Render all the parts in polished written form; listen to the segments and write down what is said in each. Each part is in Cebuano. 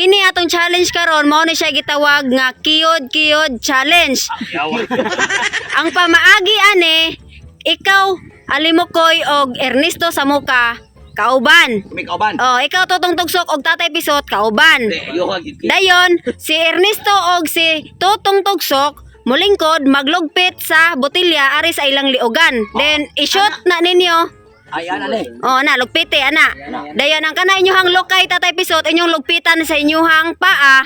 Kini atong challenge karon mao ni siya gitawag nga Kiyod Kiyod Challenge. Ang pamaagi ani, ikaw Alimokoy og Ernesto Samuka kauban. Kami kauban. Oh, ikaw Totong Tugsok og Tatay Pisot kauban. Dayon, si Ernesto og si Totong Tugsok mulingkod maglugpit sa botilya ari sa ilang liugan. Then i-shoot na ninyo. Ay, ana le. Oh, na lugpite ana. Dayon ang kana inyuhang lukay, Tatay Pisot, inyong lugpitan sa inyuhang paa.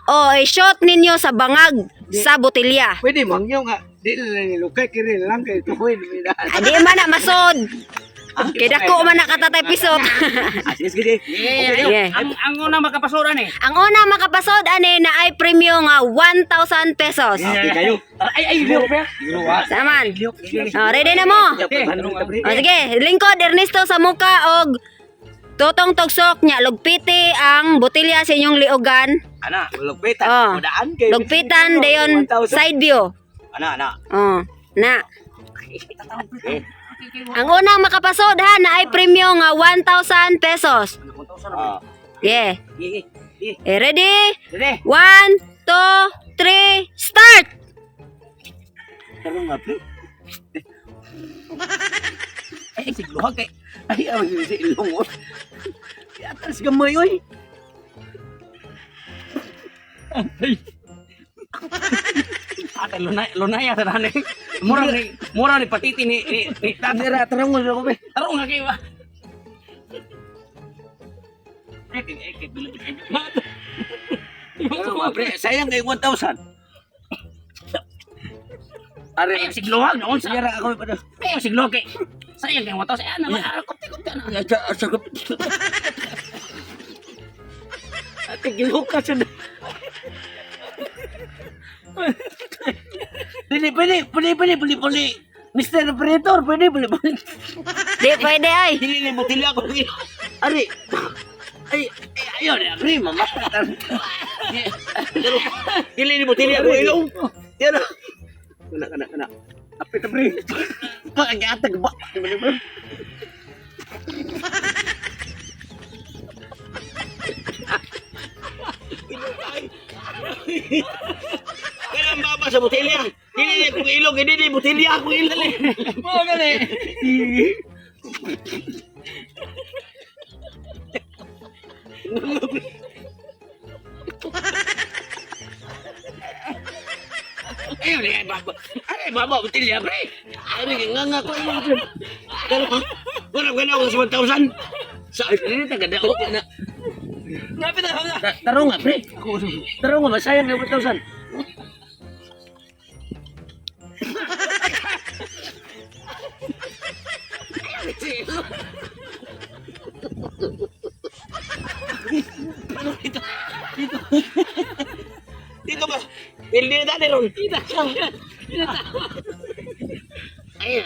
Oh, i-shoot ninyo sa bangag sa botilya. Pwede mangyo nga. Di na lang nilukay, kiri lang kay tukoy. Adi man na masod. Kay dako man na ka, Tatay Pisot. Ah, sige, sige. Yeah. Ang una makapasuran eh. Ang una makapasod ani na ay premyo nga 1,000 pesos. Okay kayo. Ay ay lihok pa. Saman. Oh, ready na mo? O sige, lingkod Ernesto sa muka og Totong Tugsok nya lugpiti ang botilya sa inyong liugan. Ana, lugpitan. Oh. Mudaan kay. Lugpitan dayon side view. Ana, ana. Oh, na. Ang unang makapasod ha na ay premyo nga 1,000 pesos. Ah. Yeah. Eh, ready? Ready? 1, 2, 3, start! Tarong nga, pre. Ay sigluhag kay. Ay, ang si ilong. Oh. Atas gamay oy. Ate lunay lunay ata na ni. Mura ni patiti ni tata. Tara, tarong mo ko, pre. Tarong nga kay ba. Tarong nga, pre. Sayang kay 1,000. Are, Ay sigluhag noon sa. sige ra ako pa. Ay sigluhag kay. Sayang kay wato sa ana kupti kupti ana. Ate, giluka siya. Pwede, pwede, pwede, pwede, pwede, pwede. Mr. Operator, pwede, pwede, pwede. Di pwede ay. Dili na botilya ko. Ari. Ay, ay, ayun, ari, mama. Dili ni botilya ko ilong. Yan. Kana, kana, kana. Apit pre. Pagkatag ba? Kailan baba sa botilya? Dili ni kong ilong, dili ni botilya ko ilong. Mo gani. Ayun, ay, baba. Ay, baba, botilya, pre. Ay, nga nga ko. Pero, wala ko na ako sa 1,000. Sa, hindi, taga na. Na. Ngapit na na. Tarong nga, pre. Tarong nga, masayang na 1,000. Dito, dito. Dito ba? Hindi na dali ron. Ay,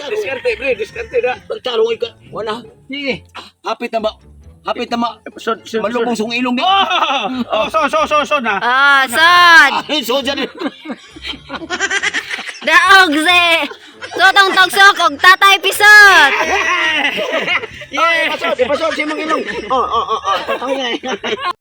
diskarte, pre, diskarte na. Pagtarong ka, wala. Sige. Hapit na ba? Hapit na ma. Malubong sung ilong di. Oh, so so so so na. Ah, sod. Ay, so dyan. Daog si Totong Tugsok og Tatay Pisot. Yeah. Pasod, pasod si mong ilong. Oh. Tatawin nga.